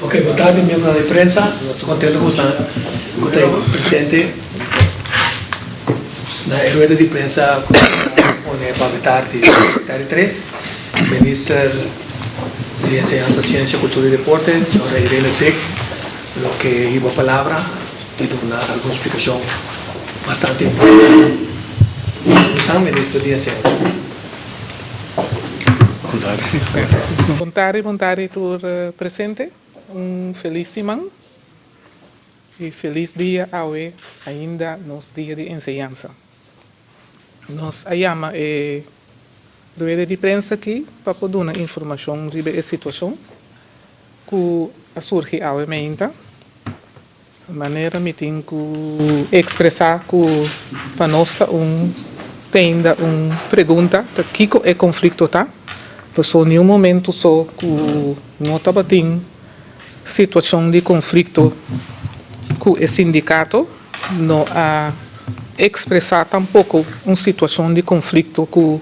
Ok, bon tardi miembronan di prensa. Nos ta contento cu boso cu ta presente na e rueda di prensa cu ta pone pa tardi tardi tres. Minister di Enseñansa, Ciencia, Cultura y Deporte, señora Irene Dick, lo ke hiba palabra y duna algun splicacion bastante importante. Kuminsá, Minister di Enseñansa. Bon tardi, bon tardi tur presente. Un felis siman y felis dia awe ainda nos dia di enseñansa. Nos a yama e rueda di prensa aki pa por duna informacion riba e situacion cu a surgi awe meinta. Manera mi tin ku ekspresá ku pa nos ta un tenda un pregunta ta kiko e konflikto ta, paso niun momento so ku no tabatin situashon di konflikto ku e sindikato no a ekspresá tampoko un situashon di konflikto ku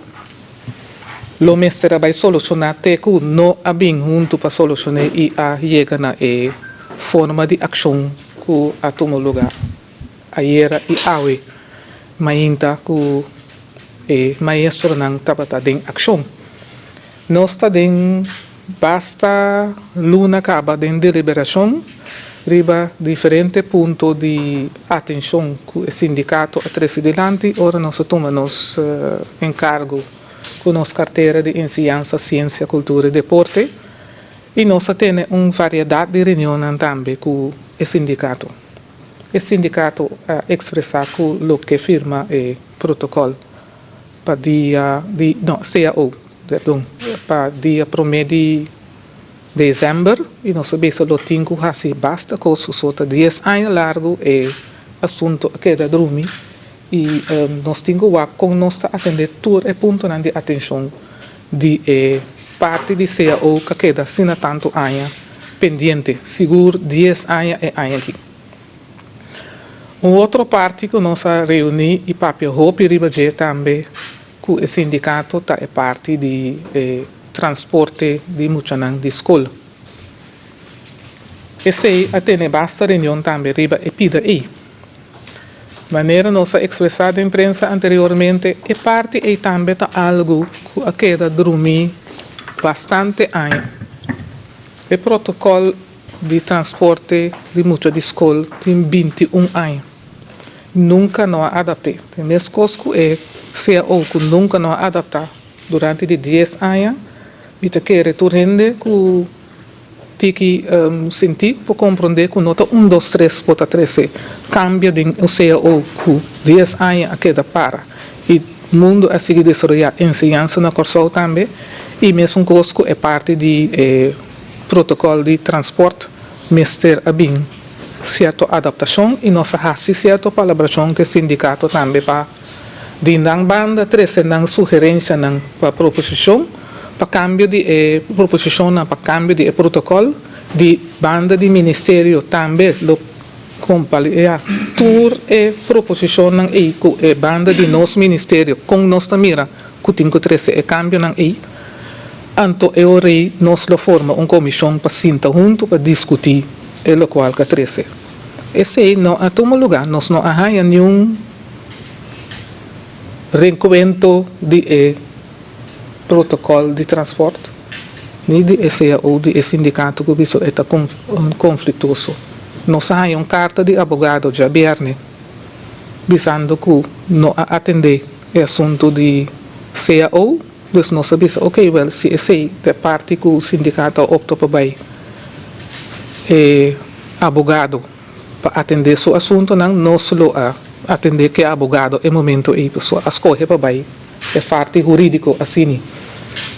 lo mester a bai solushoná te ku no a bin huntu pa solushoné i a yega na e forma di akshon ku a tuma lugá ayera i awe mainta ku e maestronan tabata den akshon. Nos ta den basta luna kaba den deliberashon riba diferente punto di atenshon ku e sindikato a trese dilanti ora nos a tuma nos enkargo ku nos kartera di Enseñansa, Siensia, Kultura i Deporte i nos a tene un variedat di reunionnan tambe ku e sindikato. E sindikato a ekspresá ku lo ke firma e protokòl pa dia di, no, cao, perdon, pa dia promé di desèmber i nos a bisa lo tin ku hasi basta kos ku so ta dies aña largu e asuntu a keda drumi i nos tin ku wak kon nos ta atendé tur e puntonan di atenshon di e parti di cao ku a keda asina tantu aña pendiente, sigur dies aña e aña aki. Un otro parti ku nos a reuní i papia hopi riba dje tambe ku e sindikato ta e parti di e transporte di muchanan di skol. Esei a tene basta reunion tambe riba e pida ei. Manera nos a ekspresá den prensa anteriormente, e parti ei tambe ta algu ku a keda drumí bastante aña. E protokòl di transporte di mucha di skol tin 21 aña. Nunka no a adapt'é. Tin meskos ku e cao ku nunka no a adaptá durante di dies aña. Mi ta kere tur hende ku tiki sintí por komprondé ku no ta un dos tres por ta trese kambio den un cao ku dies aña a keda para. I mundu a sigui desaroyá enseñansa na Kòrsou tambe i mesun kos ku e parti di e protokòl di transpòrt mester a bin sierto adaptashon i nos a hasi sierto palabrashon ku e sindikato tambe pa di nan banda trese nan sugerenshanan pa proposishon pa kambio di e proposishonnan pa kambio di e protokòl di banda di ministerio tambe lo kompaliá tur e proposishonnan ei ku e banda di nos ministerio kon nos ta mira ku tin ku trese e kambionan ei. Anto e ora ei nos lo forma un komishon pa sinta huntu pa diskutí e lokual ku a trese. Esei no a tuma lugá, nos no a haña niun renkuento di e protokòl di transpòrt, ni di e cao di e sindikato ku bisa e ta konfliktoso. Nos a haña un karta di abogado djabièrnè bisando ku no a atendé e asuntu di cao. Dus nos a bisa, ok, wel, si esei ta e parti ku sindikato a opta pa bai e abogado pa atendé su asuntunan, nos lo a atendé ku e abogado e momento ei, pasobra a skohe pa bai e parti hurídiko asini.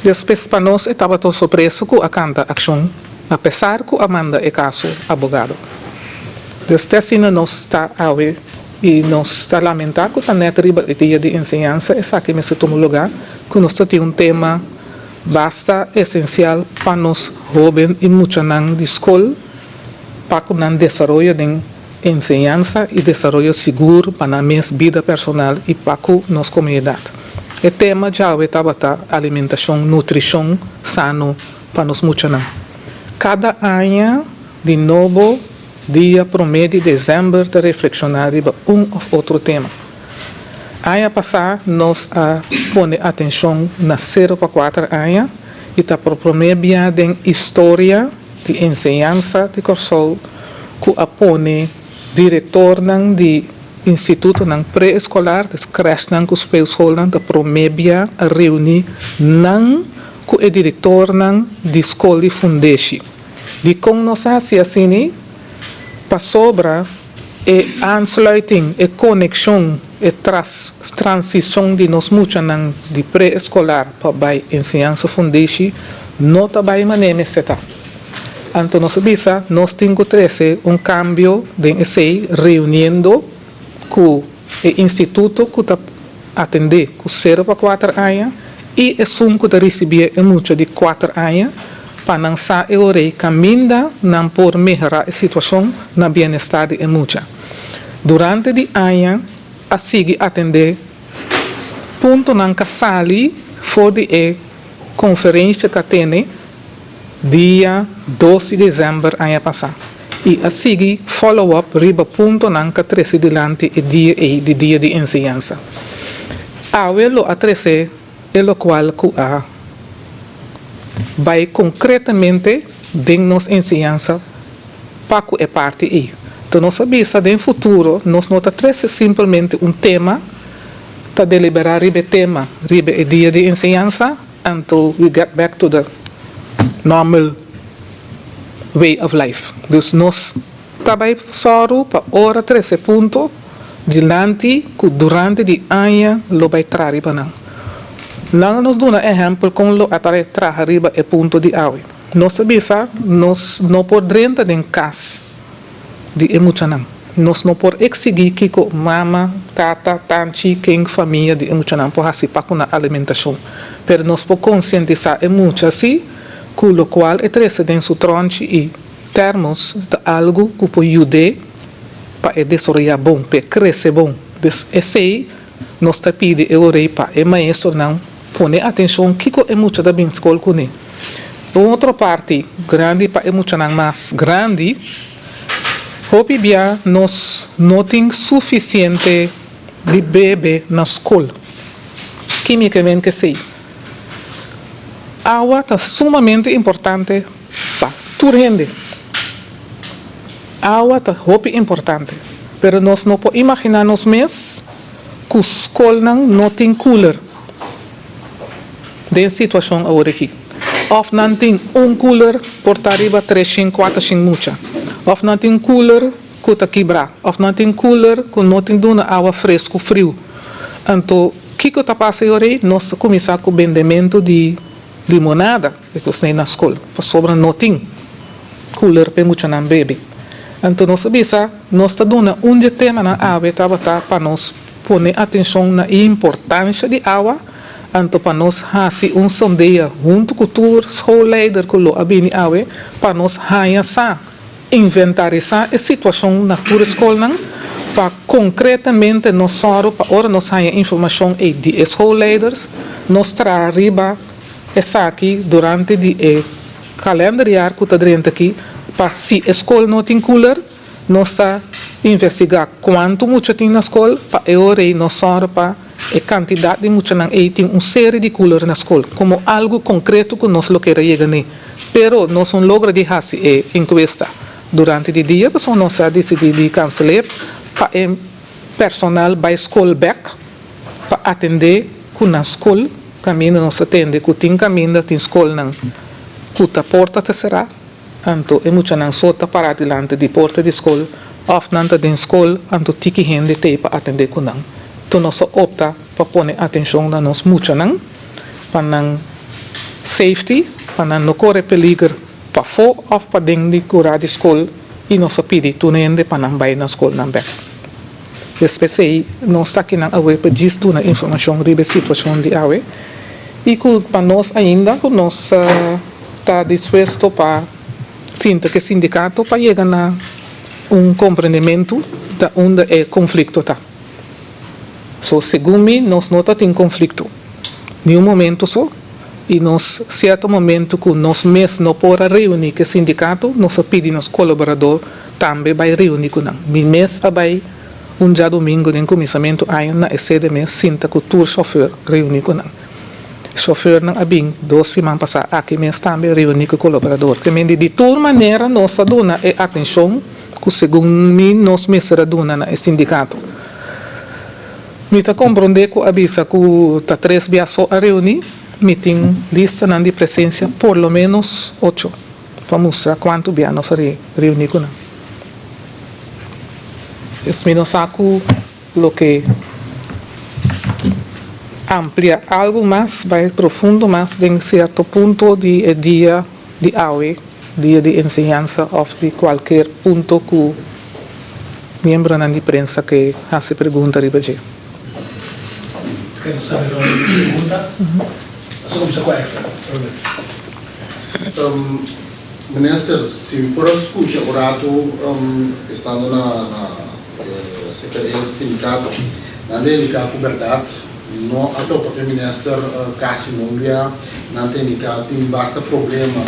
Despues pa nos e tabata un sorpresa ku a kanta akshon apesar ku a manda e kaso abogado. Dus te asina nos ta awe. I nos ta lamentá ku ta nèt riba e dia di enseñansa esaki mester tuma lugá, ku nos ta tin un tema basta esensial pa nos hóben i muchanan di skol pa ku nan desaroyo den enseñansa i desaroyo sigur pa nan mes bida personal i pa ku nos komunidat. E tema djawe tabata alimentashon, nutrishon sano pa nos muchanan. Kada aña. Di nobo dia promé di desèmber ta reflekshoná riba un òf otro tema. Aña pasá nos a pone atenshon na sero pa kuater aña i ta por promé bia den istoria di enseñansa di Kòrsou ku a pone direktornan di institutonan pre-eskolar, dus krèshnan ku speelschoolnan ta promé bia a reuní nan ku e direktornan di skol di fundeshi. Dikon nos a hasi asini? Pasobra e aansluiting, e konekshon, e transishon di nos muchanan di pre-eskolar pa bai enseñansa fundeshi no ta bai manera mester ta. Anto nos a bisa nos tin ku trese un kambio den esei reuniendo ku e instituto ku ta atendé ku sero pa kuater aña i esun ku ta risibí e mucha di kuater aña pa nan sa e orei kaminda nan por mehorá e situashon na bienestar di e mucha. Durante di aña a sigui atendé puntonan ka sali for di e konferensha ka tene dia dos di desèmber aña pasá i a sigui follow up riba puntonan ka trese dilanti e dia ei di Dia di Enseñansa. Awe lo a trese e lokual ku a bai konkretamente den nos enseñansa pa ku e parti ei. Enton nos a bisa den futuro nos no ta trese simpelmente un tema ta deliberá riba e tema riba e Dia di Enseñansa, Anto we get back to the normal way of life. Dus nos ta bai sòru pa ora trese punto dilanti ku durante di aña lo bai traha riba nan. Nan a nos duna ehèmpel kon lo a bai traha riba e punto di awe. Nos ta bisa nos no por drenta den kas di e muchanan. Nos no por eksigí kiko mama, tata, tanchi, ken famia di e muchanan por hasi pa ku nan alimentashon. Pero nos por konsientisá e mucha si ku lokual e trese den su tronchi i tèrmos ta algu ku por yud'é pa e desaroyá bon, pa e krese bon. Dus esei nos ta pidi e orei pa e maestronan pone atenshon kiko e mucha ta bin skol kuné. Un otro parti grandi pa e muchanan mas grandi, hopi bia nos no tin sufisiente di bebe na skol. Ki mi ke men kesei? Awa ta sumamente importante pa tur hende. Awa ta hopi importante, pero nos no por imaginá nos mes ku skolnan no tin cooler. Den situashon awor aki, òf nan tin un cooler por ta riba treshen, kuatershen mucha, òf nan tin cooler ku ta kibrá, òf nan tin cooler ku no tin duna awa fresku friu. Anto, kiko ta pasa e ora ei? Nos ta kuminsá ku bendementu di limonada e kosnan ei na skol, pasobra no tin cooler pa e muchanan bebe. Anto nos a bisa, nos ta duna un di e temanan awe tabata pa nos pone atenshon na e importansha di awa, anto pa nos hasi un sondea huntu ku tur schoolleider ku lo a bini awe pa nos haña sa, inventarisá e situashon na tur e skolnan pa konkretamente nos sòru pa ora nos haña informashon ei di e schoolleiders nos traha riba esaki durante di e kalenderjaar ku ta drenta aki pa si e skol no tin cooler Nos ta investigá kuantu mucha tin na skol pa e ora ei nos sòru pa e kantidat di muchanan ei tin un seri di kuler na skol komo algu konkreto ku nos lo kere yega n'e. Pero nos un logra di hasi e enkuesta durante di dia pasobra nos a disidí di kansel'é pa e personal bai skol bèk pa atendé ku na skol kaminda nos ta tende ku tin kaminda tin skolnan ku ta porta ta será. Anto e muchanan so ta pará dilanti di porta di skol òf nan ta den skol, anto tiki hende t'ei pa atendé ku nan. Tur nos a opta pa pone atenshon na nos muchanan pa nan safety, pa nan no kore peliger pafó òf paden di kurá di skol i nos a pidi tur hende pa nan bai na skolnan bèk. Despues ei nos ta kinan awe pa djis duna informashon riba e situashon di awe i ku pa nos ainda ku nos ta dispuesto pa sinta ku e sindikato pa yega na un komprendementu ta unda e konflikto ta. So segun mi nos no ta tin konflikto niun momento so. I nos sierto momento ku nos mes no por a reuní ku e sindikato, nos a pidi nos kolaborador tambe bai reuní ku nan. Mi mes a bai un djadumingu den kuminsamentu aña na e sede mes sinta ku tur shofèr reuní ku nan. Shofèrnan a bin dos siman pasá aki mes tambe reuní ku e kolaborador. Ke men di di tur manera nos a duna e atenshon ku segun mi nos mester a duna na e sindikato. Mi ta komprondé ku a bisa ku ta tres bia so a reuní. Mi tin listanan di presensia por lo ménos ocho pa mustra kuantu bia nos a reuní ku nan. Pues mi no sa ku loke amplia algu mas, bai profundo mas den sierto punto di e dia di awe, dia di enseñansa òf di kualker punto ku Miembronan di prensa ke hasi pregunta riba dje. Oke, nos ta mira un pregunta. Nos ta kuminsá ku Extra. Robert. Minister, si mi por a skucha un ratu estando na na serka e sindikato, nan ta indiká ku bèrdat no a topa ku e minister kasi nunca, nan ta indiká tin basta problema.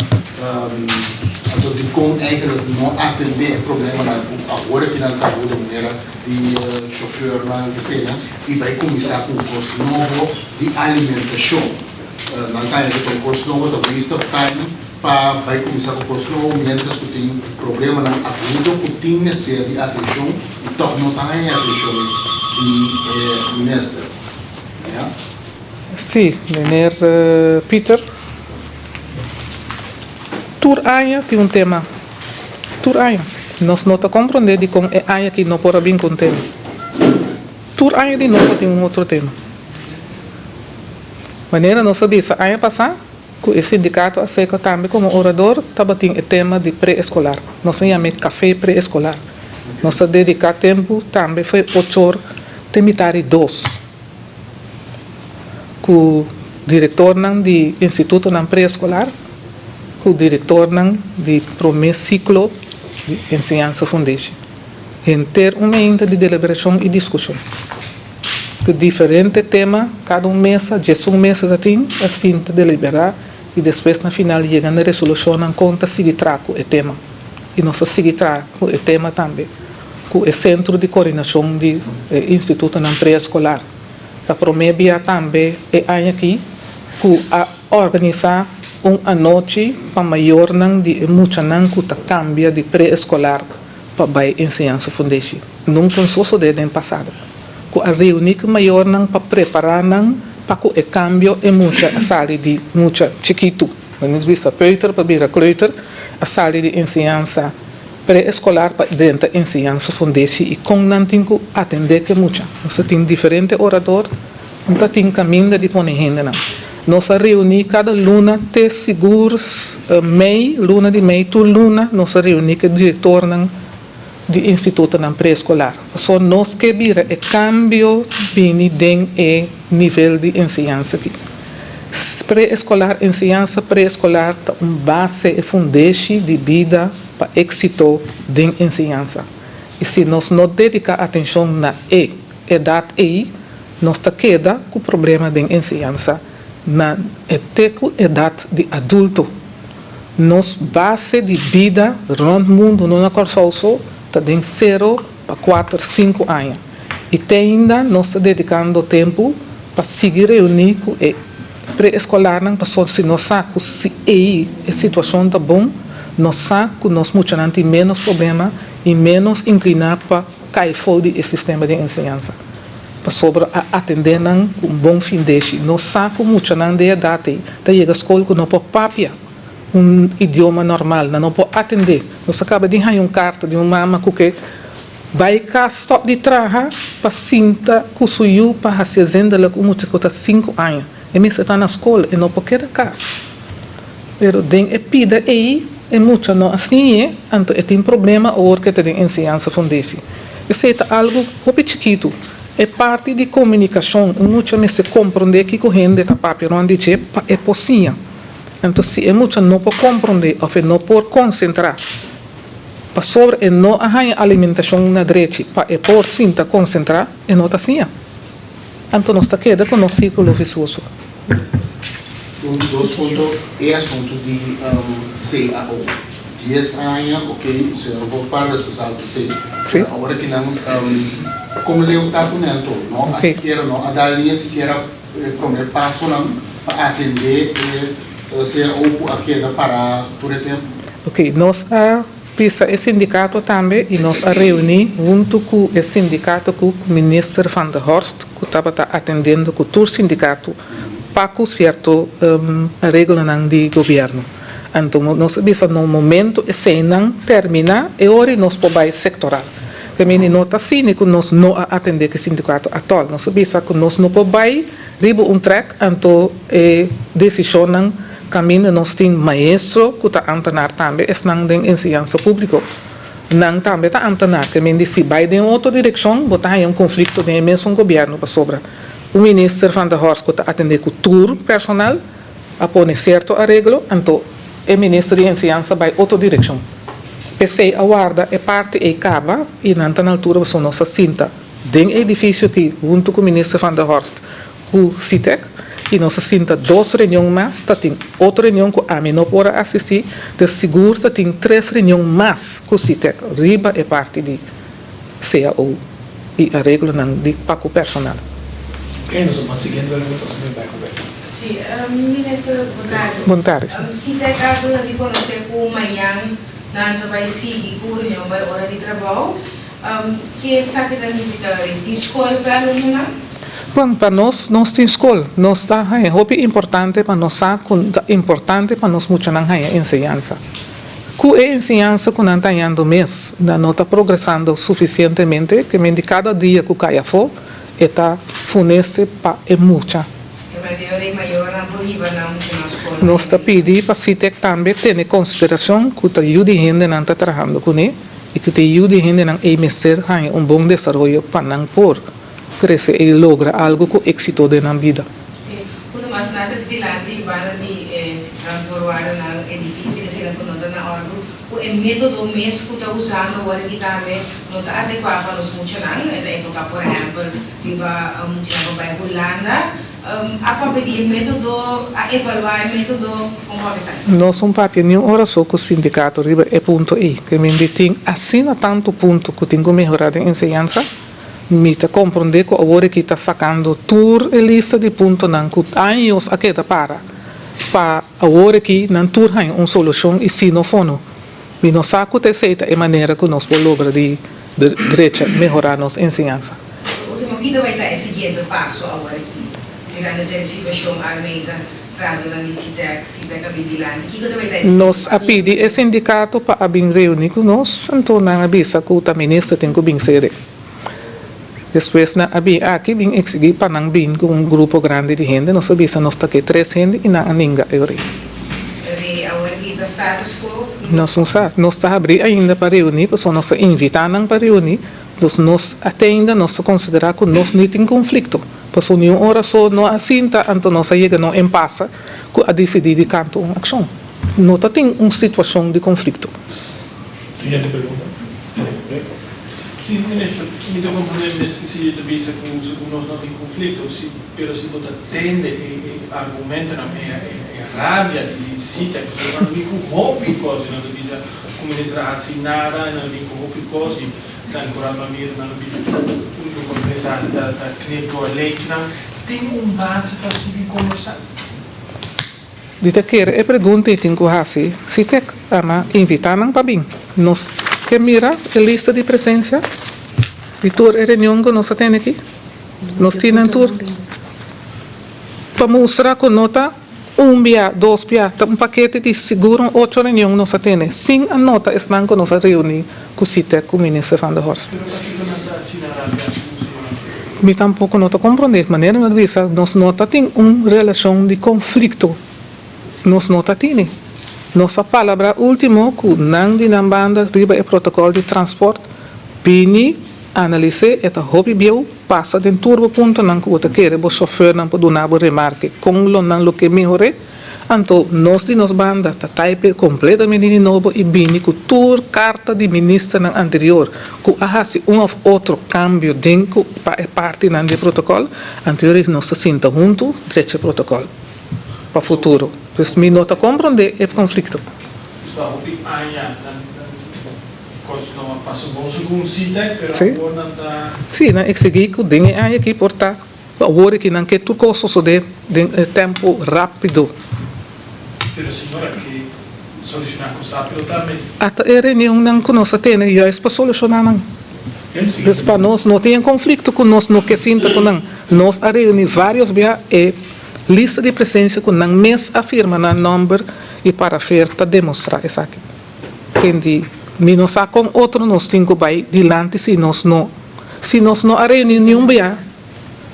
Anto dikon eigenlijk no atendé e problemanan ku awor aki nan ta aguda manera di shofeurnan eseinan i bai kuminsá ku un kos nobo di alimentashon? Nan ta haña ku ta un kos nobo, ta waste of time pa bai kuminsá ku kos nobo miéntras ku tin problemanan agudo ku tin mester di atenshon i tòg no ta haña e atenshon di e minister. Ya. Sí, meneer Pieter. Tur aña tin un tema. Tur aña. Nos no ta comprende dikon e aña aki no por a bin ku un tema. Tur aña di nobo tin un otro tema. Manera nos a bisa aña pasá ku e sindikato a seka tambe komo orador tabatin e tema di pre-eskolar. Nos a yam'é kafé pre-eskolar. Nos a dediká tempu tambe fo'i ocho or te mitari dos. Ku direktornan di institutonan preeskolar, ku direktornan di promé siklo di enseñansa fundeshi. Henter un meinta di deliberashon i diskushon. Ku diferente tema, kada un mesa, djesun mesa ta tin, a sinta deliberá i despues na final yega na resolushonnan kon ta sigui traha ku e tema. I nos ta sigui traha ku e tema tambe. Ku e Sentro di Koordinashon di e Institutonan Preeskolar. Ta promé bia tambe e aña akí ku a organisá un anochi pa mayornan di e muchanan ku ta kambia di preeskolar pa bai enseñansa fundeshi. Nunka un sosodé den pasado ku a reuní ku mayornan pa prepará nan pa ku e kambio e mucha a sali di mucha chikitu, nos bisa peuter pa bira kleuter, a sali di enseñansa Pre-eskolar pa drenta enseñansa fundeshi i kon nan tin ku atendé ku e mucha. Nos ta tin diferente orador, no ta tin kaminda di pone hendenan. Nos a reuní kada luna te sigur mei, luna di mei, tur luna nos a reuní ku e direktornan di institutonan pre-eskolar. Pasobra nos ke bira e kambio bini den e nivel di enseñansa aki. Pre-eskolar, enseñansa pre-eskolar ta un base, e fundeshi di bida pa éksito den enseñansa. I si nos no dediká atenshon na e edat ei, nos ta keda ku problema den enseñansa na e te ku edat di adulto. Nos base di bida rònt mundu, no na Kòrsou so, ta den sero pa kuater, sinku aña. I te ainda nos ta dedikando tempu pa sigui reuní ku e pre-eskolarnan pasobra si nos sa ku si ei e situashon ta bon, nos sa ku nos muchanan tin ménos problema i ménos inkliná pa kai for di e sistema di enseñansa pasobra a atendé nan ku un bon findeshi. Nos sa ku muchanan di e edat ei ta yega skol ku no por papia un idioma normal, nan no por atendé. Nos a kaba di haña un karta di un mama ku ke Bai kas stòp di traha pa sinta ku su yu pa hasi zendelijk un mucha ku ta sinku aña. E mester ta na skol, e no por keda kas. Pero den e pida ei e mucha no a siñ'e, anto e tin problema awor ku e ta den enseñansa fundeshi. Esei ta algu hopi chikitu. E parti di komunikashon, un mucha mester komprondé kiko hende ta papia rònt di dje pa e por siña. Anto si e mucha no por komprondé òf e no por konsentrá Pasobra e no a haña alimentashon na drechi pa e por sinta konsentrá, e no ta siña. Anto nos ta keda ku nos sírkulo visioso. Un di dos punto, e asuntu di CAO. 10 aña, ok, señor por para responsabel pa esei. Sí. Pero awor aki nan, kon leu ta ku nan anto? No a sikiera, no a dal ni a sikiera e prome pasonan pa atendé e CAO ku a keda pará tur e tempu? Ok, nos a bisa e sindikato tambe i nos a reuní huntu ku e sindikato ku Minister van der Horst ku tabata atendendo ku tur sindikato pa ku sierto areglonan di gobièrnu. Anto nos a bisa na un momento eseinan terminá e ora nos por bai sektoral. Te mini no ta asina ku nos no a atendé ku e sindikato atòl. Nos a bisa ku nos no por bai riba un trèk anto e desishonnan kaminda nos tin maestro ku ta antenar tambe esnan den enseñansa públiko. Nan tambe ta antenar. Te mindi si bai den otro direkshon bo ta haña un konflikto den e mesun gobièrnu pasobra un minister van der Horst ku ta atendé ku tur personal a pone sierto areglo, anto e minister di enseñansa bai otro direkshon. P'esei a warda e parti ei kaba i nan ta na altura pasobra nos a sinta den e edifisio aki huntu ku minister van der Horst ku Sitek i nos a sinta dos reunion mas, ta tin otro reunion ku ami no por a asistí, dus sigur ta tin tres reunion mas ku Sitek riba e parti di CAO i areglonan di pa ku personal. Ok, nos a mas siguiente pregunta nos ta bai ku Beto. Si, Minister, bon tardi. Bon tardi, si. Si ta e kaso nan di konosé ku mañan nan ta bai sigui ku reunion bai ora di trabou, ke esaki ta nifiká? Tin skol pa e alumnonan? Bon, pa nos, nos tin skol. Nos ta haña hopi importante pa nos sa ku ta importante pa nos muchanan haña enseñansa. Ku e enseñansa ku nan ta hañando mes, nan no ta progresando sufisientemente, ke men di kada dia ku kai afó, e ta funeste pa e mucha. E mayor i mayornan por hiba nan mucha na skol. Nos ta pidi pa Sitek tambe tene konsiderashon ku ta yu di hendenan ta trahando kuné i ku ta yu di hendenan ei mester haña un bon desaroyo pa nan por krese i logra algu ku éksito den nan bida. Uno mas nan ta dilanti i banda di e randvoorwaardennan edifisio eseinan ku no ta na òrdu, ku e método mes ku ta usando awor aki tambe no ta adekuá pa nos muchanan. E ta enfoká por ehèmpel riba muchanan ku bai Hulanda. A papia di e método, a evaluá e método, kon papia esaki? Nos un papia niun ora so ku sindikato riba e punto ei. Ke mindi tin asina tantu punto ku tin ku mehorá den enseñansa. Mi ta komprondé ku awor aki ta sakando tur e lista di puntonan ku años a keda para pa awor aki nan tur haña un solushon i si no fono. Mi no sa ku ta esei ta e manera ku nos por logra di drecha mehorá nos enseñansa. Por último, ki ta bai ta e siguiente paso awor aki mirando tur e situashon Almeida tratonan di Sitek, Sitek a bin dilanti? Kiko ta bai ta e siguiente Nos a pidi e sindikato pa a bin reuní ku nos, anto nan a bisa ku ta minister tin ku bin sede. Despues nan a bin aki bin eksigí pa nan bin ku un grupo grandi di hende. Nos a bisa nos ta ke tres hende i nan a ninga e ori. Ori awor ki ta status quo? Nos no sa. Nos ta habrí ainda pa reuní pasobra nos a invitá nan pa reuní. Dus nos te ainda nos ta konsiderá ku nos ni tin konflikto. Pasobra niun ora so no a sinta anto nos a yega na un empase ku a disidí di kanta un akshon. No ta tin un situashon di konflikto. Siguiente pregunta. Si, minister, mi ta comprende mes si e ta bisa cu segun nos no tin conflicto, si, pero si bo ta tende e e argumentonan, e e rabia di Sitek, pasobra nan bin cu hopi cos y nan ta bisa cu minister a haci nada y nan a bin cu hopi cos y ta encurá pa mira nan a bisa cu unico cos minister a haci ta ta knip door lechinan. Tin un base pa sigui conversa? Di ta kere e pregunta i tin ku hasi si te ama invitá nan pa bin. Nos ke mira e lista di presensia di tur e reunion ku nos a tene aki. Nos tin nan tur pa mustra ku no ta un bia, dos bia, ta un pakete di sigur un ocho reunion nos a tene sin a nota esnan ku nos a reuni ku Sitek ku Minister van der Horst. Pero pakiko nan ta asina rabia ku señor? Mi tampoko no ta komprondé. Manera mi a bisa, nos no ta tin un relashon di konflikto. Nos no ta tini. Nos a palabrá último ku nan di nan banda riba e protokòl di transpòrt. Bini, analis'é, e ta hopi bieu, pasa den tur bo puntonan ku bo ta kere bo shofèrnan por duna bo remarke kon lo nan lo ke mehor'é. Anto nos di nos banda ta type completamente di nobo y bini cu tur carta di ministernan anterior cu a haci un of otro cambio den cu pa e partinan di e protocol, anto yori nos ta sinta hunto drecha e protocol. pa futuro. Dus mi no ta komprondé e konflikto. Dus pa hopi aña nan kos no a pasa bon segun Sitec, pero awor nan ta. Sí, nan eksigí ku den e aña aki por ta awor aki nan ke tur kos sosodé den e tempu rápido. Pero señora ke solushoná kos rápido tambe. Ata e reunionnan ku nos a tene juist pa solushoná nan. Dus pa nos no tin e konflikto ku nos no ke sinta ku nan. Nos a reuní vários bia e lista di presensia ku nan mes a firma nan nòmber i parafer ta demostrá esaki. Kendi mi no sa kon otro nos tin ku bai dilanti si nos no si nos no a reuní niun bia.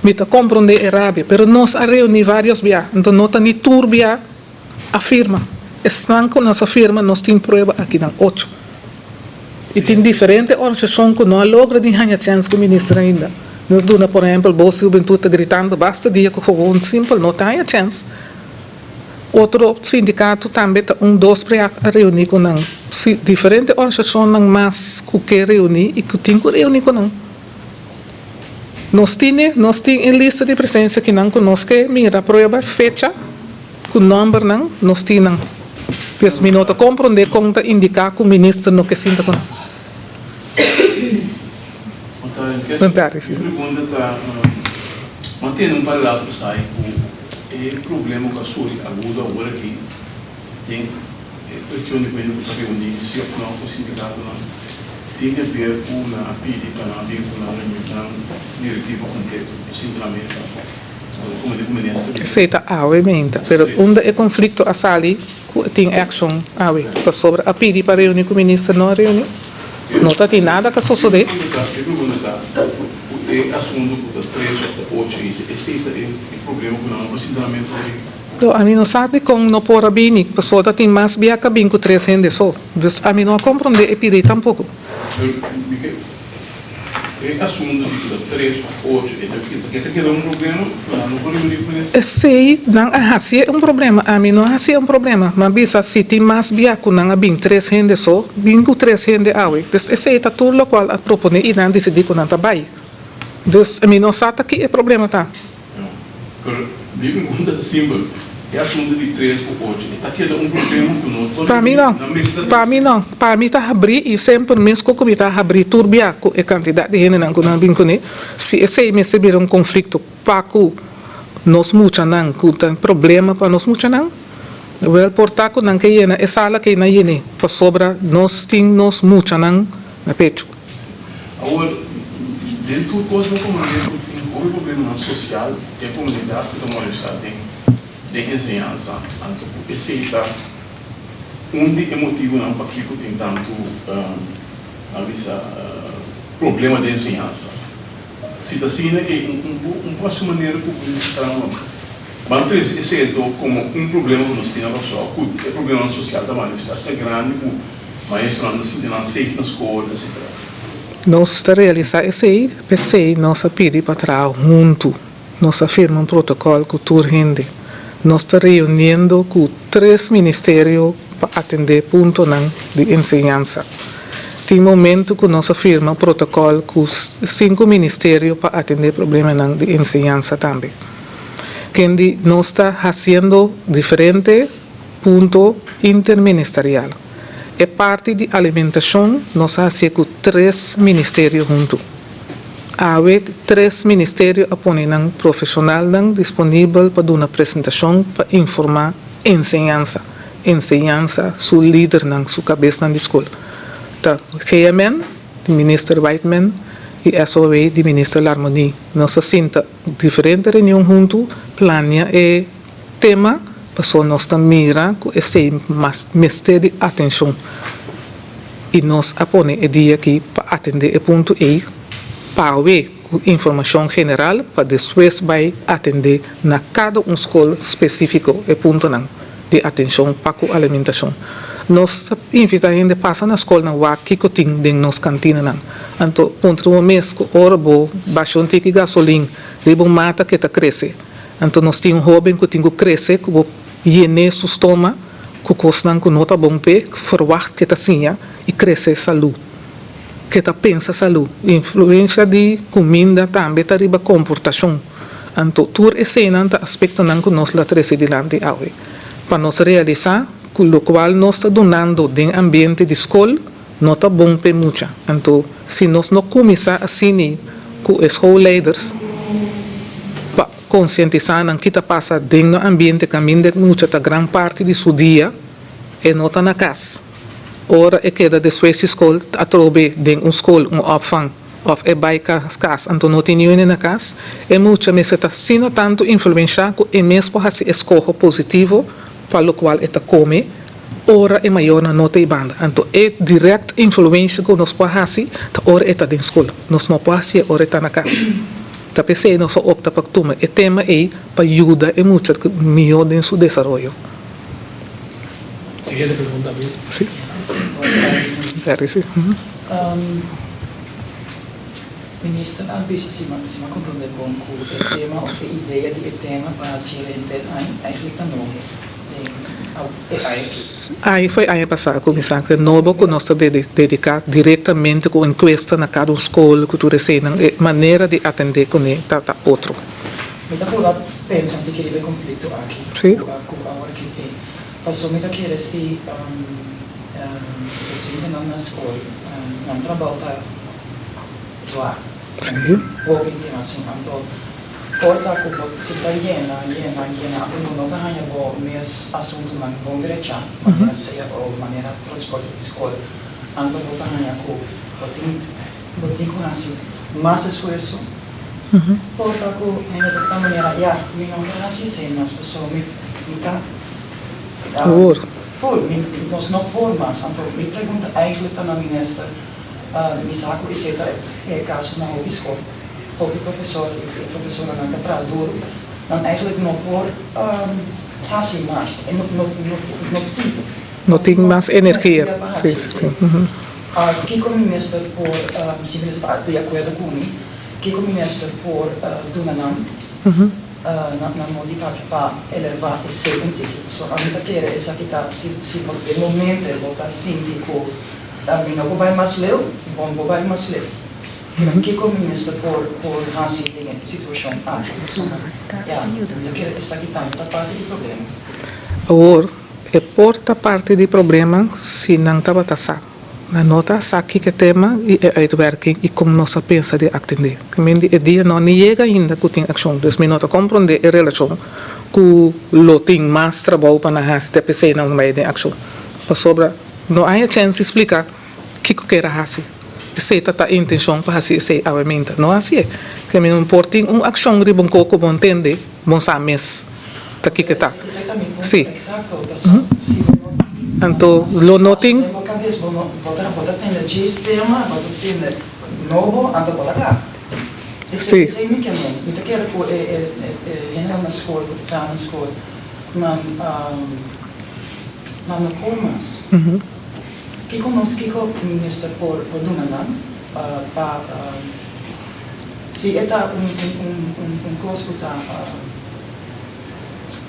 Mi ta komprondé e rabia, pero nos a reuní vários bia, anto no ta ni tur bia a firma. Esnan ku nos a firma nos tin prueba akinan ocho. I tin diferente organisashon ku no a logra di haña chèns ku minister ainda. Nos duna por ehèmpel Bos di Hubentut ta gritando basta dia ku gewoon simpel no ta haña chèns. Otro sindikato tambe ta un dos pre a reuní ku nan. Si diferente organisashonnan mas ku ke reuní i ku tin ku reuní ku nan. Nos tine, nos tin e lista di presencia kinan cu nos ke mira prueba, fecha cu nombernan, nos tin nan. Pues mi no ta comprende con ta indica cu minister no ke sinta cu nan. Mi pregunta ta, Bo a tende un par di rato pasá cu e problema cu a surgi agudo awor aki den e cuestion di cu ta reuni si of no cu sindicatonan tin ke ber ku nan a pidi pa nan bin ku nan reunion ku nan direktiva kompleto ku sinta na mesa komo di ku minister di. Esei ta awe meinta, pero unda e konflikto a sali ku tin akshon awe pasobra a pidi pa reuni ku minister no a reuni no ta tin nada ka sosode. Mi pregunta ta ku e asuntu ku ta tres òf ta ocho esei ta e problema ku nan no por sinta na mesa hopi. Do, ami no sa dikon no por a bini, pasobra ta tin mas bia ka bin ku tres hende so. Dus ami no a komprondé e pidi tampoko. Pero mi ke e asuntu di ku ta tres òf ocho e ta ke ta keda un problema ku nan no por reuní ku minister? Esei nan a hasié un problema, ami no a hasié un problema. Mi a bisa si tin mas bia ku nan a bin tres hende so, bin ku tres hende awe. Dus esei ta tur lokual a proponé i nan a disidí ku nan ta bai. Dus mi no sa ta ki e problema ta. No. Pero mi pregunta ta simpel, e asuntu di tres ku ocho e ta keda un problema ku no por Pa mi no. na mester Pa mi no. Pa mi ta habrí i semper mes ku ku mi ta habrí tur bia ku e kantidat di hendenan ku nan bin kuné, si esei mester bira un konflikto pa ku nos muchanan, ku ta problema pa nos muchanan, wèl por ta ku nan ke yena e sala ke nan yen'é, pasobra nos tin nos muchanan na pechu. Awor, den tur kos bo komprendé ku tin hopi problemanan sosial den komunidat ku ta molestá den den enseñansa. Anto ku esei ta un di e motibunan pakiko tin tantu nan bisa problema den enseñansa. Si ta asina ei un un un por hasi manera ku ban trese esei anto komo un problema ku nos tin na Kòrsou ku e problemanan sosial ta manifestá asina grandi ku Maestronan ta sinti nan safe na skol, etcetera. Nos ta realisá esei, p'esei nos a pidi pa traha huntu. Nos a firma un protokòl ku tur hende. Nos ta reuniendo ku tres ministerio pa atendé puntonan di enseñansa. Tin momentu ku nos a firma protokòl ku sinku ministerio pa atendé problemanan di enseñansa tambe. Kendi nos ta hasiendo diferente. Punto interministerial. E parti di alimentashon nos a hasié ku tres ministerio huntu. Awe tres ministerio a pone nan profeshonalnan disponibel pa duna presentashon pa informá enseñansa, enseñansa su lidernan, su kabesnan di skol. Ta GMN di Minister Whiteman i SOW di Minister Larmonie. Nos a sinta diferente reunion huntu plania e. Tema, Pasobra nos ta mira ku esei mas mester di atenshon i nos a pone e dia aki pa atendé e punto ei pawe ku informashon general pa despues bai atendé na kada un skol spesífiko e puntonan di atenshon pa ku alimentashon. Nos ta invitá hende pasa na skolnan wak kiko tin den nos kantinanan. Anto puntra bo mes ku ora bo basha un tiki gasolin riba un mata ke ta krese. Anto nos tin un hóben ku tin ku krese ku bo yen'é su stoma ku kosnan ku no ta bon p'e, ferwagt ke ta siña i krese salú, ke ta pensa salú. Influensha di kuminda tambe ta riba komportashon. Anto tur eseinan ta aspektonan ku nos la trese dilanti awe pa nos realisá ku lokual nos ta dunando den ambiente di skol no ta bon p'e mucha. Anto si nos no kuminsá asini ku e schoolleiders pa konsientisá nan ki ta pasa den no ambiente kaminda e mucha ta gran parti di su dia e no ta na kas. Ora e keda despues di skol atrobe den un skol, un opvang òf e bai kas anto no tin niun hende na kas, e mucha mester ta asina tantu influenshá ku e mes por hasi eskoho positivo pa lokual e ta kome ora e mayornan no ta ei banda. Anto e dirèkt influensha ku nos por hasi ta ora e ta den skol. Nos no por hasié ora e ta na kas. Ta p'esei nos a opta pa tuma e tema ei pa yuda e mucha mihó den su desaroyo. Siguiente pregunta, Bill. Sí. Terry, sí. Minister a bisa si mi si mi a comprende bon cu e tema of e idea di e tema pa haci henter aña eigenlijk ta nobo den e aña aki. Ai foi aña pasa cu mi sa cu e nobo cu nos ta dedica directamente cu encuesta na cada un school cu tur eseynan e manera di atende cune ta ta otro. Mi ta purba pensa di kere e conflicto aki cu awor aki tin. Paso mi ta kere si docentenan na school nan trabao ta zwaar. Hopi tin asin. Anto por ta cu bo si ta yena, yena, yena anto bo no ta haña bo mes asuntonan bon drecha, manera cao, manera transporte di school. Anto bo ta haña cu bo tin bo tin cu haci mas esfuerso. Por ta cu hende ta ta manera, ya, mi no ke haci esey mas, pasobra mi mi ta Awor. Full, mi nos no por mas. Anto mi pregunta eigenlijk ta na minister, mi sa cu esey ta e caso na hopi school, hopi profesor y profesoranan ta traha duro, nan eigenlijk no por haci mas, no no no tin. No tin mas energia. pa haci esey. Kiko minister por, si minister ta di akuerdo ku mi, kiko minister por duna nan na modi papia pa elevá esei un tiki? Pasobra ami ta kere esaki ta, si si bo den momento bo ta sinti ku mi no por bai mas leu, bon bo bai mas leu. Kiko minister por por hasi den e situashon aki? Pasobra ya, mi ta kere esaki tambe ta parti di problema. Awor, E por ta parti di problema si nan tabata sa. Nan no ta sa kiko e tema i e uitwerking i kon nos a pensa di atendé. Kimen di e dia no ni yega ainda ku tin akshon. Dus mi no ta komprondé e relashon ku lo tin mas trabou pa nan hasi te p'esei nan bai den akshon. Pasobra no a haña chèns di splika kiko kera hasi. Esei ta ta intenshon pa hasi esei awe-meinta. No hasié. Kimen por tin un akshon riba un koko bo ntende. Bon sa mes ta kiko ta. Si. Anto lo no tin. Si. Si e ta un un kos ku ta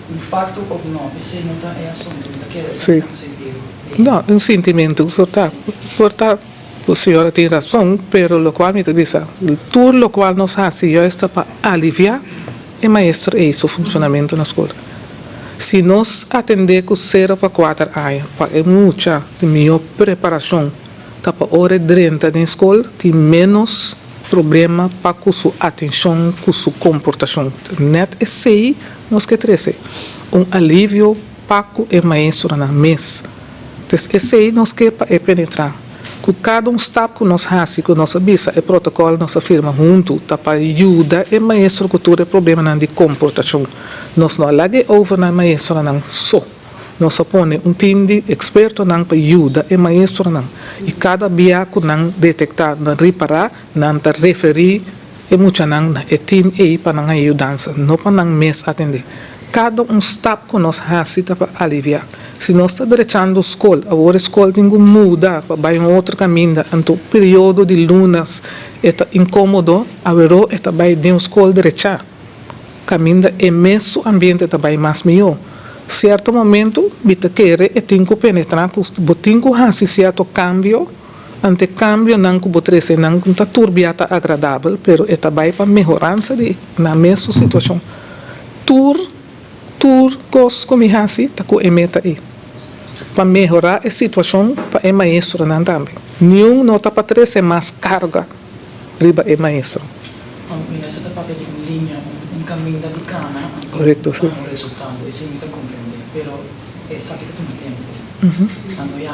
un fakto òf no, esei no ta e asuntu. Mi ta kere esaki ta un sentido di. No, un sintimentu por ta, por ta ku señora tin rason, pero lokual mi ta bisa, tur lokual nos hasi juist ta pa aliviá e maestro ei su funshonamentu na skol. Si nos atendé ku sero pa kuater aña pa e mucha tin mihó preparashon ta pa ora e drenta den skol tin ménos problema pa ku su atenshon, ku su komportashon. Nèt esei nos ke trese, un alivio pa ku e maestronan mes. Entonces esei nos ke pa e penetrá. Ku kada un stap ku nos hasi, ku nos a bisa e protokòl nos a firma huntu, ta pa yuda e maestro ku tur e problemanan di komportashon. Nos no a laga e over na e maestronan so. Nos a pone un tim di ekspertonan pa yuda e maestronan i kada bia ku nan detektá, nan ripará, nan ta referí e muchanan na e tim ei pa nan haña yudansa, no pa nan mes atendé. Kada un stap ku nos hasi ta pa aliviá. Si nos ta drechando skol, awor e skol tin ku muda pa bai un otro kaminda, anto periodo di lunas e ta inkómodo, aweró e ta bai den un skol drechá. Kaminda e mes su ambiente ta bai mas mihó. Sierto momento mi ta kere e tin ku penetrá ku bo tin ku hasi sierto kambio Anto e kambionan ku bo trese nan no ta tur bia ta agradabel, pero e ta bai pa mehoransa di nan mes su situashon. Tur tur kos ku mi hasi ta ku e meta ei, pa mehorá e situashon pa e maestronan tambe. Niun no ta pa trese mas karga riba e maestro. Minister ta papia di un liña, un kaminda di kana anto Korekto, si. pa un resultado. Esei mi ta komprendé, pero esaki ta tuma tempu. Anto ya,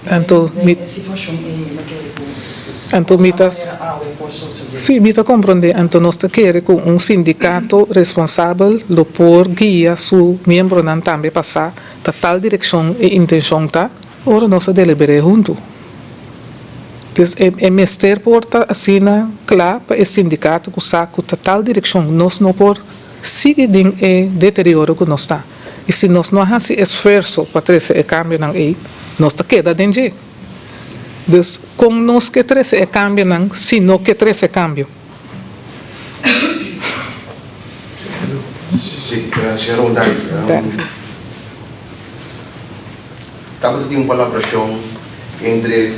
Anto den mi e situashon ei mi ta kere ku Anto mi ta kosnan manera awe por sosodé. Sí, mi ta komprendé. Anto nos ta kere ku un sindikato responsabel lo por guia su miembronan tambe pa sa ta tal direkshon e intenshon ta ora nos a deliber'é huntu. Pues e e mester por ta asina kla pa e sindikato ku sa ku ta tal direkshon nos no por sigui den e deterioro ku nos ta. I si nos no a hasi esfuerso pa trese e kambionan ei, nos ta keda den dje. Dus kon nos ke trese e kambionan si no ke trese kambio? Sí, señora Bondari, tabata tin un palabrashon entre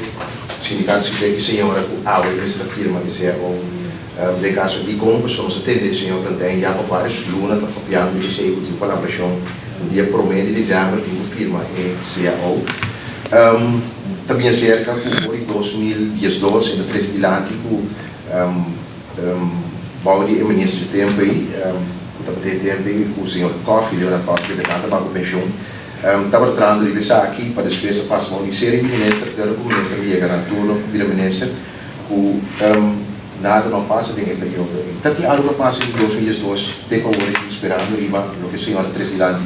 Sindicato Sitec i señora ku awe mester a firma e cao. Den kaso dikon pasobra nos a tende e señor Plantijn ya pa vários luna ta papiando di esei ku tin palabrashon un dia promé di desèmber tin ku firma e cao. Ta bien serka ku for di 2012 e ta trese dilanti ku bou di e minister dje tempu ei ku tabata e tempu ei ku señor Coffie, Leonard Coffie ku ta kanta baku penshun tabata trahando riba esaki pa despues a pasa bou di serie di minister te ora ku minister yega na turno ku bira minister ku nada no a pasa den e periodo ei. Ta tin algu a pasa di 2012 te ku awor aki sperando riba loke señor a trese dilanti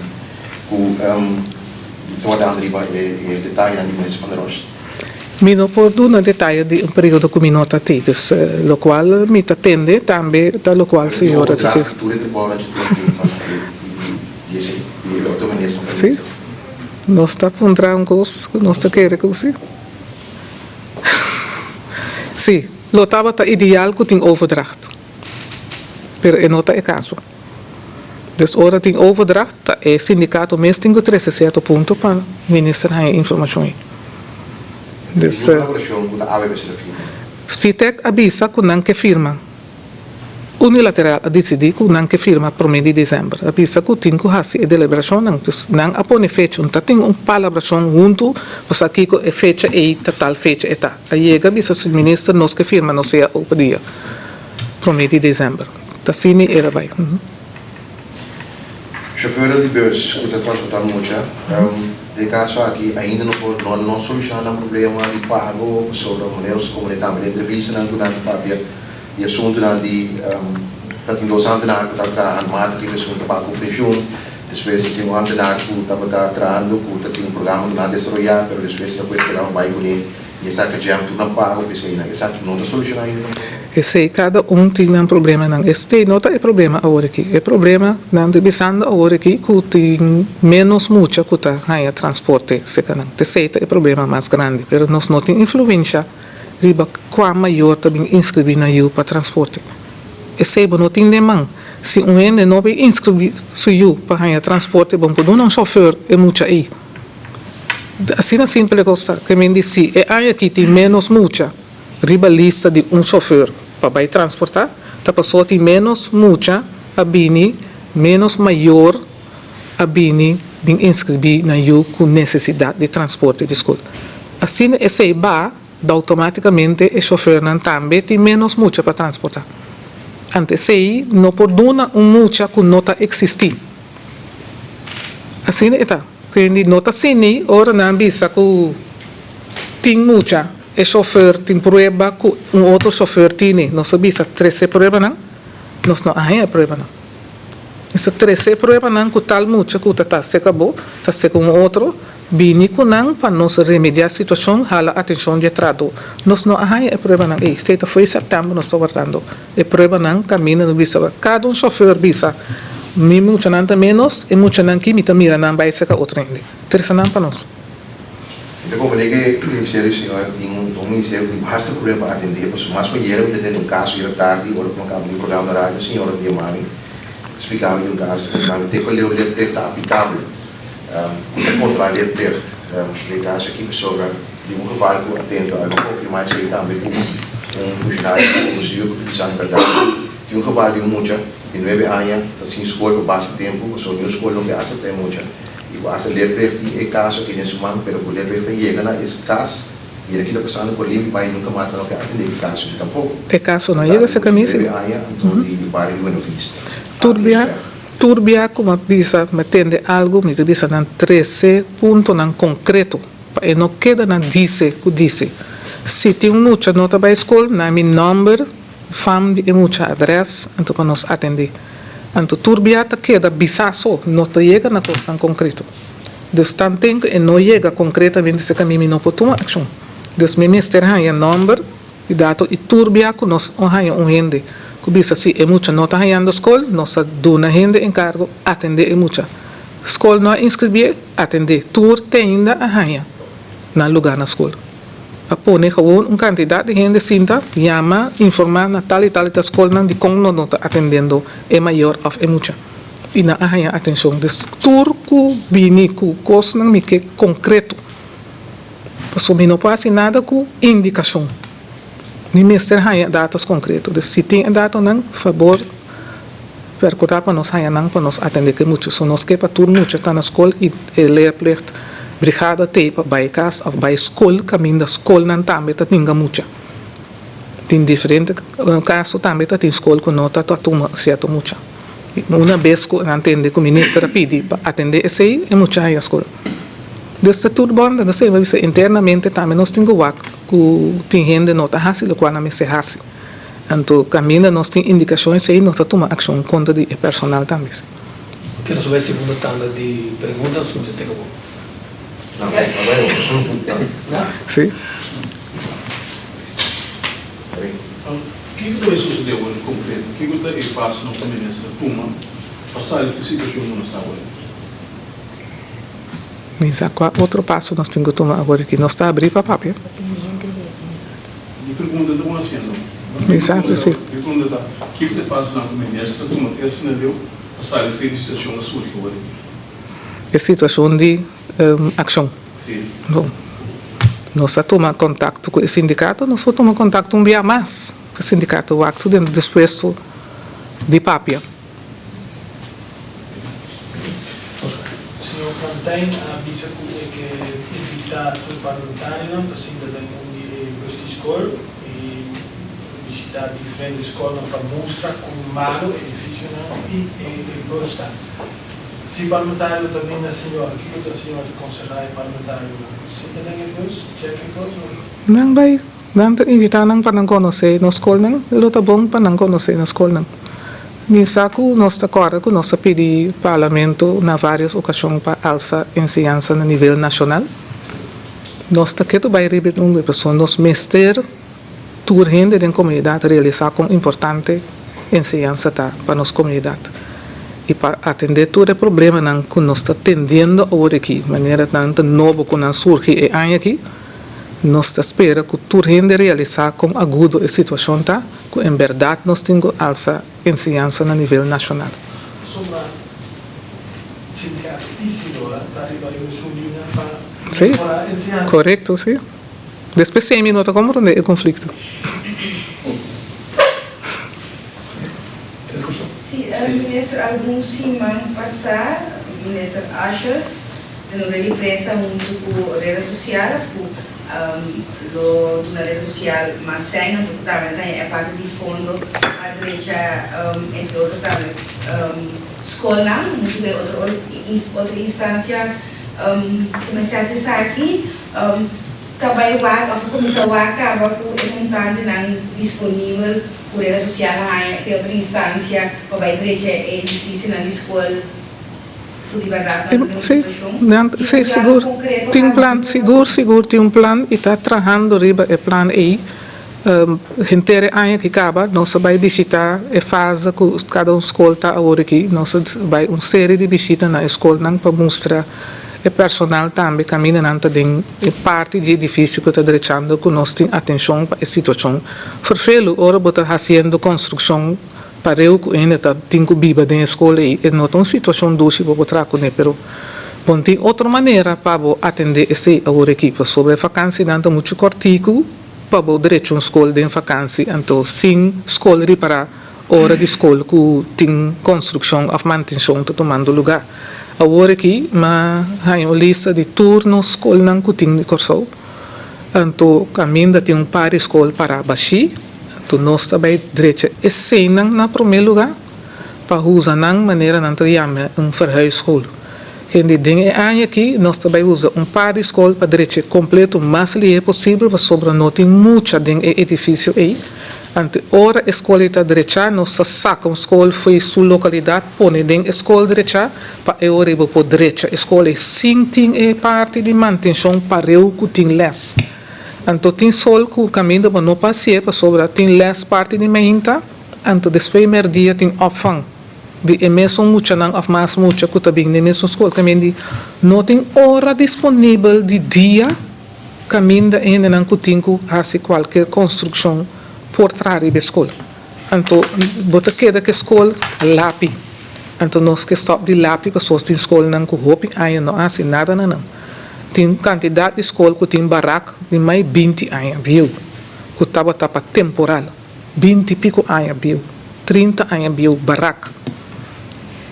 ku ta wardando riba e detayenan di minister Van der Rost. Mi no por duna detaye di un periodo ku mi no ta tin, dus lokual mi ta tende tambe ta lokual señor a ta tin. Si, nos ta puntra un kos ku nos ta kere ku si. Si, lo tabata ideal ku tin overdracht, pero e no ta e kaso. Dus ora tin overdracht ta e sindikato mes tin ku trese sierto punto pa minister haña informashon ei. Dus Sitec a bisa ku nan ke firma unilateral a disidí ku nan ke firma promé di desèmber. A bisa ku tin ku hasi e deliberashonnan. Dus nan a pone fecha. No ta tin un palabrashon huntu pa sa kiko e fecha ei ta tal fecha e ta. A yega bisa si minister nos ke firma no sea opa dia promé di desèmber. Ta asina e era bai. Shofernan di bus ku ta transportá mucha, den kaso aki ainda no por no no solushoná nan problema di pago pasobra manera nos a komuné tambe den entrevistanan ku nan ta papia di asuntunan di ta tin dos ambtenar ku ta traha handmatig riba esun ta paga ku penshun, despues ta tin un ambtenar ku tabata trahando ku ta tin un programa ku nan a desaroyá pero despues ta kuestioná pa bai kuné. I esaki djam tur nan pago p'esei nan. Esaki no ta solushoná ainda tampoco. Esei kada un tin nan problemanan. Estei no ta e problema awor aki. E problema nan ta bisando awor aki ku tin ménos mucha ku ta haña transporte serka nan. T'esei ta e problema mas grandi. Pero nos no tin influensha riba kua mayor ta bin inskribí nan yu pa transporte. Esei bo no tin den man. Si un hende no bin inskribí su yu pa haña transporte bo no por duna un shofèr e mucha ei. Asina simpel e kos ta. Ke men di si e aña aki tin ménos mucha riba lista di un shofèr pa bai transportá, ta pasobra tin ménos mucha a bini, ménos mayor a bini bin inskribí nan yu ku nesesidat di transporte di skol. Asina esei ba, outomátikamente e shofèrnan tambe tin ménos mucha pa transportá. Ante esei no por duna un mucha ku no ta eksistí. Asina e ta. Kendi no ta sini ora nan bisa ku tin mucha, e shofer tin prueba ku un otro shofer tini. Nos a bisa trese pruebanan, nos no a haña e pruebanan. Nos a trese e pruebanan ku tal mucha ku ta ta seka bo, ta seka un otro, bini ku nan pa nos remediá situashon, hala atenshon di e trado. Nos no a haña e pruebanan ei. Esei ta fo'i sèptèmber nos ta wardando E pruebanan kaminda no bisa kada un shofer bisa mi muchanan ta menos e muchanan ki mi ta mira nan bai seka otro hende trese nan pa nos. Mi ta comprende ke ministerio señor tin un un ministerio ku tin basta problema pa atende pasobra mas ayera mi ta tende un kaso ayera tardi ora ku mi a kaba di un programa na radio un señora ta yama mi ta splika mi di un kaso ta bisa mi te ku leu leerplicht ta aplikabel ku ta kontrola leerplicht. Den kaso aki pasobra di un geval ku atento a konfirmá esei tambe ku un funshonario di bestuur ku ta bisa mi bèrdat tin un geval di un mucha di nuebe aña ta sin skol pa basta tempu pasobra niun skol no ke aseptá e mucha i ku asta leerplicht tin e kaso aki den su man pero ku leerplicht a yega na e kas mira ki ta pasando por limpi bai nunka mas nan no ke atendé e kaso aki tampoko. E kaso no yega serka mi si. Nuebe aña anto di bario di Buenavista. Tur bia. Tur bia ku mi a bisa mi a tende algu, mi ta bisa nan trese puntonan konkreto pa e no keda na dise ku dise. Si tin un mucha no ta bai skol, na mi nòmber, fam di e mucha, adrès, anto pa nos atendé. Anto tur bia ta keda bisa so, no ta yega na kosnan konkreto. Dus tanten ku e no yega konkretamente serka mi, mi no por tuma akshon. Dus mi mester haña nòmber. Di dato i tur bia ku nos a haña un hende ku bisa si e mucha no ta hañando skol, nos a duna hende enkargo atendé e mucha. Skol no a inskribié, atendé. Tur te ainda a haña nan lugá na skol. A pone gewoon un kantidat di hende sinta, yama, informá na tal i tal i tal skolnan dikon no no ta atendendo e mayor òf e mucha. I nan a haña atenshon. Dus tur ku bini ku kosnan mi ke konkreto. Pasobra mi no por hasi nada ku indikashon. Mi mester haña datos konkreto. Dus si tin e datonan, fabor perkurá pa nos haña nan pa nos atendé ku e mucha. So nos ke pa tur mucha ta na skol i e leerplicht brigada t'ei pa bai kas òf bai skol kaminda skolnan tambe ta ninga mucha. Tin diferente kaso tambe ta tin skol ku no ta tuma sierto mucha. Una bes ku nan tende ku minister a pidi pa atendé esei, e mucha haña skol. Dus ta tur bon, ta sema bisa internamente tambe nos tin ku wak ku tin hende no ta hasi lokual nan mester hasi. Anto kaminda nos tin indikashon esei nos ta tuma akshon kontra di e personal tambe. Oke, nos bai segundo tanda di pregunta, nos kuminsá seka bo. Si. Kiko ta bai sosodé awor en konkreto? Kiko ta e pasonan ku minister tuma pa sali fu situashon ku nos ta awor? Mi sa kua otro paso nos tin ku tuma awor aki. Nos ta abrí pa papia. Mi pregunta ta bon hasiendo. Mi sa ku si. Mi pregunta ta, kiko ta e pasonan ku minister tuma te asina leu pa sali fu e situashon a surgi awor aki? E situashon di akshon. Si. Bon. Nos a tuma kontakto ku e sindikato, nos por tuma kontakto un bia mas ku e sindikato wak tur den dispuesto di papia. Señor Plantijn a bisa ku e ke invitá tur parlamentarionan pa sinta den un di e bus di skol i bishitá diferente skolnan pa mustra kon malo edifisionan i e bus ta. Si parlamentario ta bin na señor, kiko ta señor ta konsehá e parlamentarionan? Sinta den e bus, check e bus of? Nan bai, nan ta invitá nan pa nan konosé nos skolnan, lo ta bon pa nan konosé nos skolnan. Mi sa ku nos ta kòrda ku nos a pidi parlamento na vários okashon pa alsa enseñansa na nivel nashonal. Nos ta ketu bai riba e number pasobra nos mester tur hende den komunidat realisá kon importante enseñansa ta pa nos komunidat i pa atendé tur e problemanan ku nos ta tendiendo awor aki, manera nan ta nobo ku nan surgi e aña aki. Nos ta spera ku tur hende realisá kon agudo e situashon ta, ku en bèrdat nos tin ku alsa enseñansa na nivel nashonal. Pasobra sindikato Isidora ta riba e mesun liña pa Sí, mehorá enseñansa. korekto, sí. Despues semi no ta komprondé e konflikto. Sí, minister algun siman pasá minister Asjes den un red di prensa huntu ku reda sosial ku lo duna reda sosial mas sèn anto ku tambe ta haña e parti di fondo pa drecha entre otro tambe skolnan huntu ku e otro otro instansia ku mester hasi esaki. Ta bai wak of a kuminsá wak kaba ku e montantenan disponibel ku reda sosial a haña te otro instansia pa bai drecha e edifisionan di skol ku di bèrdat nan ta den un Sí, situashon. nan, Tin sí, un plan sigur. konkreto Tin habrí plan, pa sigur, sigur tin un plan i ta trahando riba e plan ei. Henter e aña ki kaba nos a bai bishitá e fase ku kada un skol ta awor aki. Nos a bai un serie di bishita na e skolnan pa mustra e personal tambe kaminda nan ta den e parti di edifisio ku ta drechando ku nos tin atenshon pa e situashon. Ferfelu ora bo ta hasiendo konstrukshon pareu ku hende ta tin ku biba den e skol ei e no ta un situashon dushi pa bo traha kuné pero. Bon tin otro manera pa bo atendé esei awor aki pasobra e vakansinan ta muchu kòrtiku pa bo drecha un skol den vakansi anto sin skol ripará ora di skol ku tin konstrukshon òf mantenshon ta tumando lugá. Awor aki m'a haña un lista di tur nos skolnan ku tin di Kòrsou anto kaminda tin un par di skol pará bashí anto nos ta bai drecha eseinan na promé lugá. pa usa nan manera nan ta yama un verhuisschool. Kende den e aña aki nos ta bai usa un par di skol pa drecha kompleto mas lihe posibel pasobra no tin mucha den e edifisio ei. Ante ora e skol ei ta drechá nos ta saka un skol fo'i su lokalidat pone den e skol drechá pa e ora ei bo por drecha e skol ei sin tin e parti di mantenshon pareu ku tin lès. Anto tin skol ku kaminda bo no por hasié pasobra tin lès parti di meinta. Anto despues merdia tin opvang di e mesun muchanan of mas mucha ku ta bin den mesun skol. Kaminda di no tin ora disponibel di dia kaminda e hendenan ku tin ku hasi kualker konstrukshon por traha riba e skol. Anto bo ta keda ku e skol lapi. Anto nos ke stòp di lapi pasobra tin skolnan ku hopi aña no a hasi nada na nan. Tin kantidat di skol ku tin barak di mai binti aña bieu ku tabata pa temporal. 20 i piko aña bieu, 30 aña bieu barak.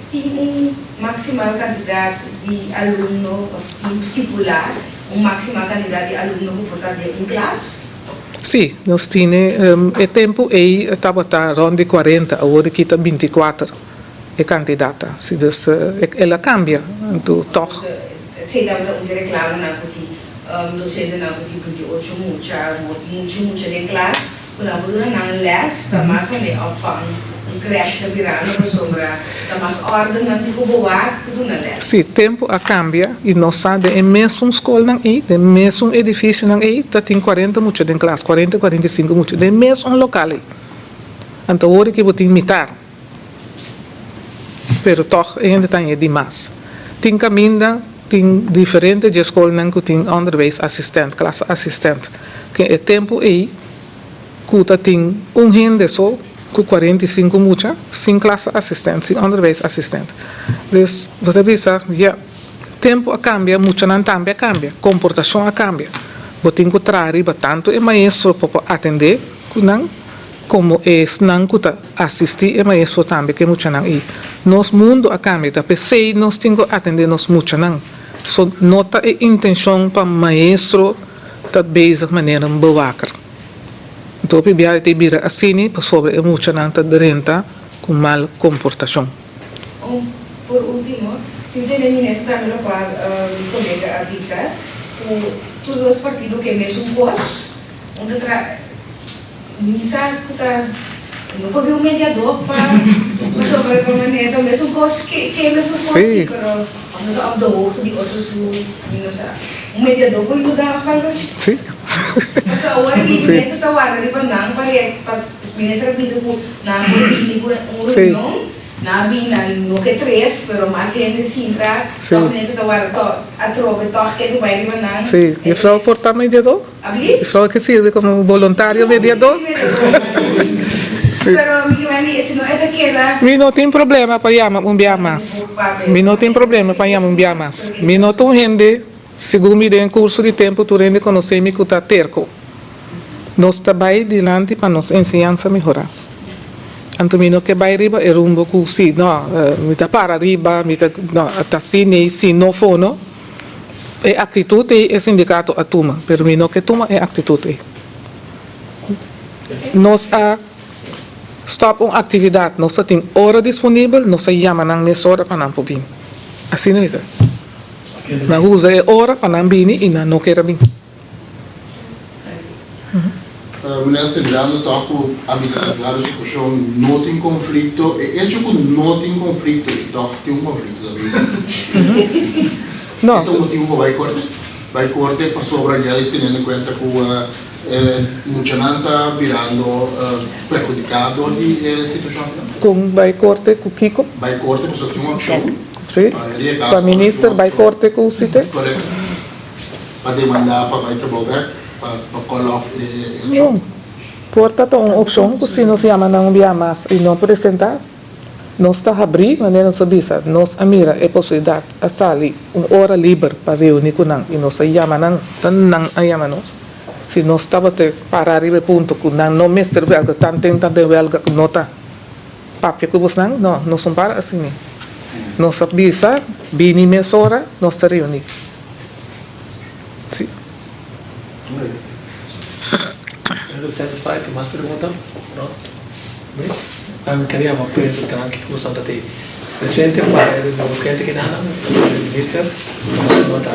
Tin un maximal kantidat di alumno òf tin stipulá un maximal kantidat di alumno ku por ta den un klas? Sí, nos tine. E tempu ei tabata rònt di 40, awor aki ta 24 e kantidat ta. Sí, dus el a kambia, anto tòg. Esei tabata un di reklamonan ku tin dosentenan ku tin 28 mucha, muchu mucha den klas. Ku nan por duna nan lès ta mas manera opvang un crèche ta birando pasobra ta mas órden nan tin ku bo wak ku duna lès. Sí, tempu a kambia i nos sa den e mesun skolnan ei, den e mesun edifisionan ei ta tin 40 mucha den klas, 40, 45 mucha den e mesun lokal ei. Anto awor aki bo tin mitar, pero tòg e hende ta haña di mas. Tin kaminda tin diferente dje skolnan ku tin onderwijsassistent, klasassistent. Ke e tempu ei ku ta tin un hende so ku 45 mucha sin klasassistent, sin onderwijsassistent. Dus bo ta bisa, ya, tempu a kambia, muchanan tambe a kambia, komportashon a kambia. Bo tin ku traha riba tantu e maestro pa por atendé ku nan komo esnan ku ta asistí e maestro tambe ku e muchanan ei. Nos mundu a kambia, ta p'esei nos tin ku atendé nos muchanan. So no ta e intenshon pa maestro ta bezig manera un bewaker. Anto hopi biaha e ta bira asini pasobra e muchanan ta drenta ku mal komportashon. Un por ultimo, si mi tende minister tambe lokual mi kolega a bisa ku tur dos partido ke mesun kos, un ta tra. Mi sa ku ta no por bin un mediador pa pasobra pa manera ta mesun kos ke ke mesun kos si pero no ta op de hoogte di otro su mi no sa un mediador por yuda of algo asi pasobra awor aki minister ta warda riba nan pa pa minister a bisa ku nan por bini ku un reunion. Nan a bin nan no ke tres, pero mas hende sintra, tòg minister ta warda tòg atrobe tòg ke tu bai riba nan. Sí, juffrouw por ta mediador? Abli? Juffrouw ke sirbi komo boluntario mediador? Sí. Pero mi ke mandi si no e ta keda. Mi no tin problema pa yama un bia mas. Mi no tin problema pa yama un bia mas. Mi no ta un hende, segun mi den kurso di tempu tur hende konosé mi ku ta terko. Nos ta bai dilanti pa nos enseñansa mehorá. Anto mi no ke bai riba e rumbo ku si no mi ta para riba, mi ta no ta si ni si no fono. E aktitut ei e sindikato a tuma, pero mi no ke tuma e aktitut ei. Nos a stòp un aktividat, nos ta tin ora disponibel, nos a yama nan mesora pa nan por bini. Asina mi ta. Nan usa e ora pa nan bini i nan no ker a bini. Minister, mirando tòg ku a bisa den klaro situashon no tin konflikto, e echo ku no tin konflikto i tòg tin un konflikto ta bisa. No. E ta un motibu pa bai korte? Bai korte pasobra juist teniendo en kuenta ku e muchanan ta birando perhudiká dor di e situashon aki? Kon bai korte ku kiko? Bai korte pasobra tin un akshon. Si. Pa minister bai korte ku site? Korekto. Pa demanda pa bai trabou bek pa pa call off e akshon. No. Por ta ta un opshon ku si nos yama nan un bia mas i no presenta. Nos ta habrí, manera nos a bisa, nos a mira e posibilidat a sali un ora liber pa reuní ku nan i nos a yama nan, ta nan a yama nos. Si nos tabata para riba e punto ku nan no mester wèlga tanten ta den wèlga ku no ta papia ku bosnan, no, nos no para asina. Nos a bisa, bini mesora, nos ta reuní. Sí. Satisfied? Tin mas pregunta? No? Mi queria yama prensa tranki ku boso ta te presente pa e reunion urgente ki nan, minister. Nos ta.